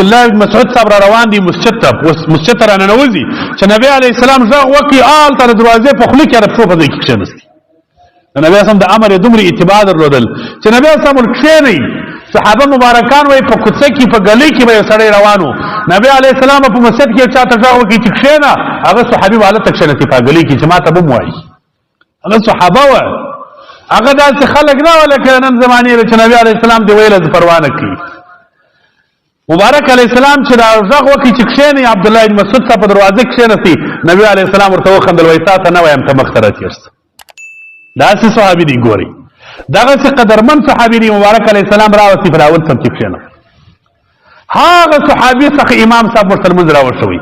الله بن مسعود صاحب را روان دي مسجد ته، اوس مسجد ته راننوځي چې نبی علیه السلام غږ وکړي، هلته د دروازې په خوله کې د پښو په ځای کې کښېناستي. د نبی اسلام د امر یې دومره اتباع درلودل چې نبی اسلام ور کښېنئ. صحابه مبارکان وایي په کوڅه کې په ګلۍ کې به یو سړی روان و، نبی علیه السلام په مسجد کې یو چا ته غږ وکړي چې کښېنه، هغه صحابي به هلته کښېناستي په ګلۍ کې چې ما ته به هم وایي. هغه صحابه وه، هغه داسې خلک نه وه لکه نن زمانې چې نبی علیه السلام دې ویله زه پروا نه کوي. مبارک علیه السلام چې دا غږ وکړي چې کښېنئ، عبدالله بن مسعود صاحب په دروازه کښېناستي، نبی علیه السلام ورته وخندل، وایي تا ته نه وایم، ته مخته راتېر شه. داسې صحابي دی، ګورئ دغسې قدرمن صحابي دی. مبارک علیه السلام راوستي په اول سم کې کښېنه. هغه صحابي څخه امام صاحب ورته لمونځ راوښوي،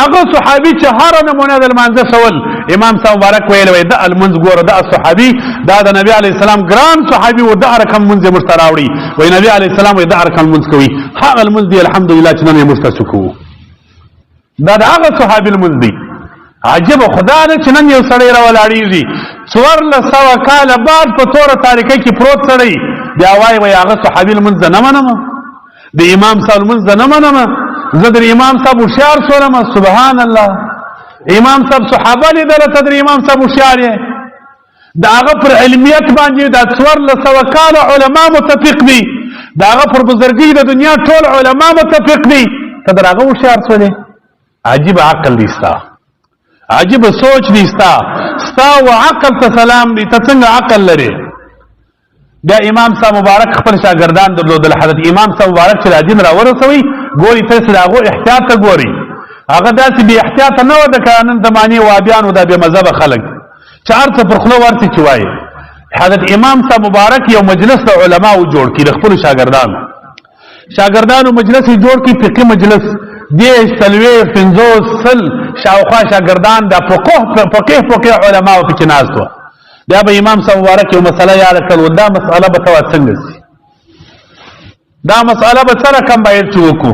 هغه صحابي چې هره نمونه د لمانځه شول، امام صاحب مبارک ویل وای دا لمونځ ګوره، دا صحابي دا د نبی علیه السلام ګران صحابي و، دا رقم لمونځ یې موږ ته راوړي. وای نبی علیه السلام وای دا رقم لمونځ کوي، هغه لمونځ دی الحمدلله چې نن یې موږ ته کوو، دا د هغه صحابي لمونځ دی. عجب خدا ده چې نن یو سړی راولاړېږي 1400 کاله بعد په توره تاریکه کې پروت سړی بیا وایي وایي هغه صحابي لمونځ نه منم، د امام صاحب لمونځ نه منم، زه د امام صاحب هوښیار سولم. سبحان الله، امام صاحب صحابه لیدله، ته د امام صاحب هوښیار یې. د هغه پر علمیت باندې دا 1400 کاله علما متفق دي، د هغه پر بزرګۍ د دنیا ټول علما متفق دي، ته در هغه هوښیار سولې. عجیب عقل دی ستا، عجیب سوچ دی ستا، ستا و عقل ته سلام دی، ته څنګه عقل لرې؟ بیا امام صاحب مبارک خپل شاګردان درلودل. حضرت امام صاحب مبارک چې دا دین راورسوي، ګوري تاسو د هغو احتیاط ته ګوري، هغه داسې بې احتیاطه نه وه د نن زمانې وابیانو دا بې مذهبه خلک چې هر څه پر خوله ورسي چې وایي. حضرت امام صاحب مبارک یو مجلس د علماو جوړ کړي، د خپلو شاګردانو مجلس یې جوړ کړي، فقهي مجلس، 30، 40، 50، 100 شاوخوا شاګردان د فقه فقه علماو پکې ناست وه. بیا به امام صاحب مبارک یو مسله یاده کړل، دا مسله به ته څنګه سي، دا مسله به څه رقم باید چې وکړو.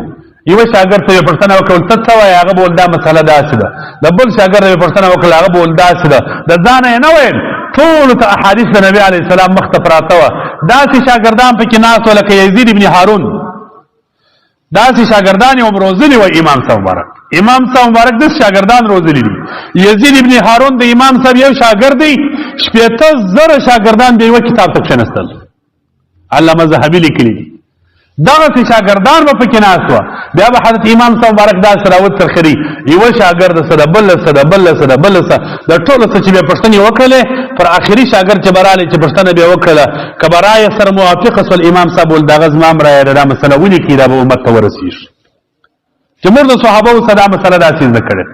یو شاګرد ته پوښتنه وکړه، ته څه وایې؟ هغه بول دا مسله داسې ده. د بل شاګرد ته پوښتنه وکړه، هغه بول داسې ده. د ځانه یې نه ویل، ټولو ته احادیث د نبي علیه السلام مخته پراته وه. داسې شاګردان پکې ناست وه لکه یزید ابن هارون، داسې شاګردان یې هم روزلي وه. امام صاحب مبارک، امام صاحب مبارک داسې شاګردان روزلي دي. یزید ابن هارون د امام صاحب یو شاګرد دی، 60,000 شاګردان به یوه کتاب ته کښېناستل، علامه ذهبي لیکلي دي. دغسې شاګردان به پکې ناست وه. بیا به حضرت امام صاحب مبارک داسې راوڅرخېدی، یوه شاګرد څه ده، بل څه ده، بل څه ده، بل څه د ټولو څه چې بیا پوښتنې وکړلې، پر آخري شاګرد چې به راغلی چې پوښتنه بیا وکړله، که به رایه سره موافقه سول، امام صاحب ول دغه زما هم رایه ده، دا مسله ولیکي، دا به امت ته ورسېږي چې موږ د صحابه سره دا مسله داسې زده کړې.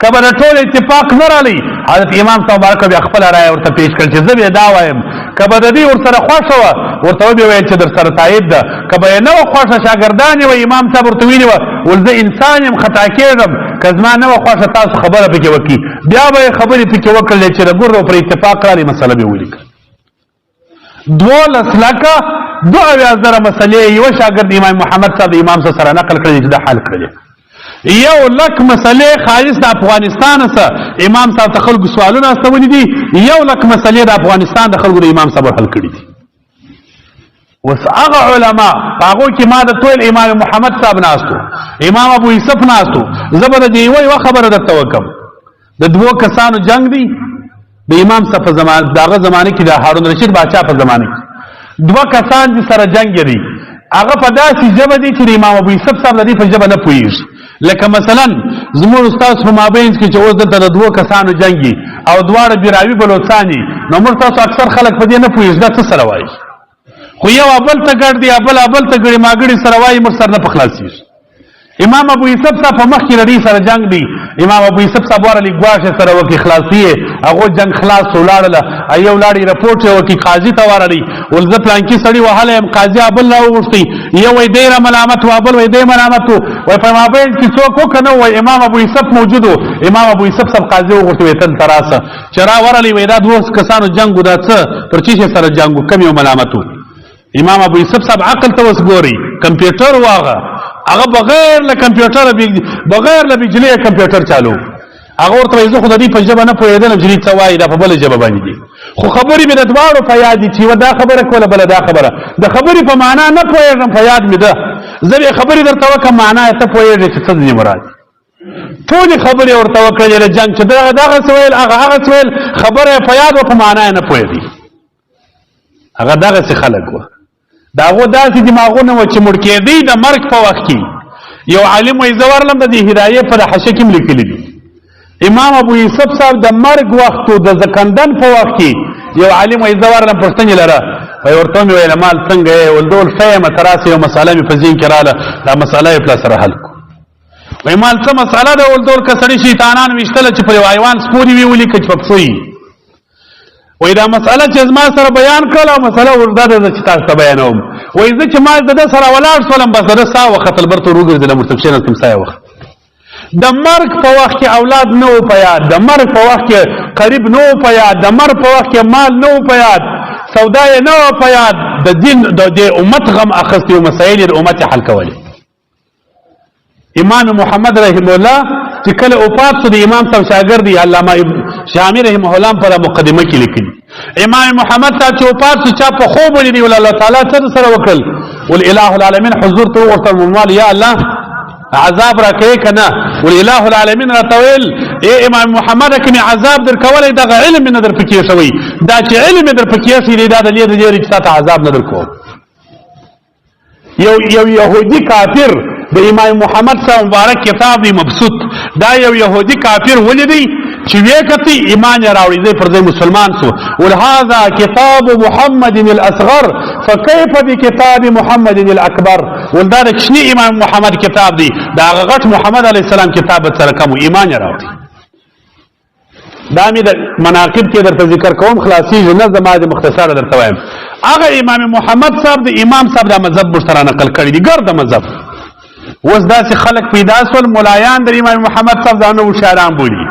که به د ټول اتفاق نه رالی، حضرت امام صاحب مبارک بیا خپله رایه ورته پیش کړ چې زه بیا دا وایم. که به د دې ورسره خوښه وه، ورته وبې ویل چې در سره تایید ده. که به یې نه وه خوښه، شاګردان یې وه، امام صاحب ورته ویلي وه ول زه انسان یم، خطا کېږم، که زما نه وه خوښه تاسو خبره پکې وکړي. بیا به یې خبرې پکې وکړلې چې د ګورو پر اتفاق رالی، مسله به ولیکل. 12,72,000 مسلې یو شاګرد امام محمد صاحب امام صاحب سره نقل کړې چې دا حل کړې. 1 لک مسلې خالص د افغانستان سره امام صاحب ته خلکو سوالونه استولي دي، 1 لک مسلې د افغانستان د خلکو د امام صاحب حل کړې دي. اوس هغه علما په هغو کې ما د ټول امام محمد صاحب ناستو، امام ابو یوسف ناستو. زه به د دې یوه خبره درته وکړم. د دوو کسانو جنگ دی د امام صاحب په زمانه، دغه زمانه کې، د هارون رشید باچا په زمانه کې دوه کسان چې سره جنگ دي، هغه په داسې ژبه دي چې امام ابو یوسف صاحب د دې په ژبه نه پوهېږي. لکه مثلا زموږ استاد په مابین کې چې اوس دلته د دوو کسانو جنګي او دواړه براوي بلوڅاني، نو موږ تاسو اکثر خلک په دې نه پوهېږي دا څه سره وایي، خو یو بل ته ګډ دی، بل بل ته ګړي ماګړي سره وایي، موږ سره نه په خلاصېږي. امام ابو یوسف صاحب په مخ کې لري سره جنگ دی، امام ابو یوسف صاحب ورلې ګواښه سره وکي، خلاصي هغه جنگ خلاص ولاړله. ایو لاړې رپورټ یې وکي، قاضي ته ورلې ول زه پلانکی سړی وهلی یم. قاضي بل راوغوښتي، یو وایي دی را ملامت و، بل وایي دی ملامت و. وایي په مابین کې څوک وکړه نه وایي امام ابو یوسف موجود و. امام ابو یوسف صاحب قاضي وغوښتي، وایي تل ته راسه. چې را ورلې وایي دا دوو کسانو جنګ و، دا څه پر څه شي سره جنګ و، کوم یو ملامت و؟ امام ابو یوسف صاحب عقل ته اوس ګوري، کمپیوټر واغه، هغه بغیر له کمپیوټر، بغیر له بجلی کمپیوټر چالو. هغه ورته وایي زه خو د دې په ژبه نه پوهېدلم چې دوی څه وایي، دا په بله ژبه باندې دي. خو خبرې مې د دواړو په یاد دي چې یوه دا خبره کوله، بله دا خبره. د خبرې په معنا نه پوهېږم، په یاد مې ده. زه به خبرې درته وکړم، معنا یې ته پوهېږې چې څه ځینې مراد. ټولې خبرې ورته وکړلې د جنګ، چې دغه دغه څه ویل، هغه هغه څه ویل، خبره یې په یاد وه، په معنا یې نه پوهېدی. هغه دغسې خلک وه. د هغو داسې دماغونه وه چې مړ کېدی د مرګ په وخت کې. یو عالم وایي، زه ورلم د دې هدایې په حاشیه کې هم لیکلي دي، امام ابو یوسف صاحب د مرګ وخت، د زکندن په وخت کې یو عالم وایي، زه ورلم پوښتنې لره. وایي ورته مې ویل، مال څنګه یې؟ ول ډول ښه یم، ته راسه، یو مسئله مې په ذهن کې راله، دا مسئله یې پلا سره حل کړو. وایي مال څه مسئله ده؟ ول ډول که سړي شیطانان ویشتله چې په یو حیوان سپورې وي ولیکه چې په پښو یې. وای دا مسئله چې زما سره بیان کړه، او مسئله ورده ده چې تاسو ته بیانوم. وای زه چې ما د ده سره ولاړ سولم، بس د ده ساه وختل، برته وروګرځېدلم، ورته کښېناستم، ساه یې وخت. د مرګ په وخت کې اولاد نه و په یاد، د مرګ په وخت کې قریب نه و په یاد، د مرګ په وخت کې مال نه و په یاد، سودا یې نه و په یاد، د دین د دې امت غم اخیستی او مسایل یې د امت حل کولې. امام محمد رحم الله چې کله وفات شو، د امام صاحب شاګرد دی علامه شامی رحمه الله په مقدمه کې لیکلي، امام محمد صاحب چې وفات شو، چا په خوب ولیدی، ول الله تعالی څه سره وکړل؟ ول اله العالمین حضور ته ورته مال یا الله عذاب را کوي کنه؟ ول اله العالمین را تویل، اے امام محمد، کوم عذاب در کولای، دغه علم نه در پکې شوی، دا چې علم در پکې شوی، دا د دې لري چې عذاب نه در کوم. یو یو يهودي کافر د امام محمد صاحب مبارک کتاب دی مبسوط، دا یو يهودي کافر ولیدی چې وکتی ایمان یې راوړي، زه پر ځای مسلمان سو. ولهذا کتاب محمد الاصغر فكيف بكتاب محمد الاکبر. ولدا د کوچني امام محمد کتاب دی، دا غټ محمد علی السلام کتاب سره کوم ایمان یې راوړي. دا مې د مناقب کې درته ذکر کوم، خلاصیږي نه، زما د مختصر درته وایم. هغه امام محمد صاحب د امام صاحب د مذهب موږ سره نقل کړی دی، ګرد مذهب. اوس داسې خلک پیدا سول، ملایان د امام محمد صاحب ځانونه هوښیاران بولي.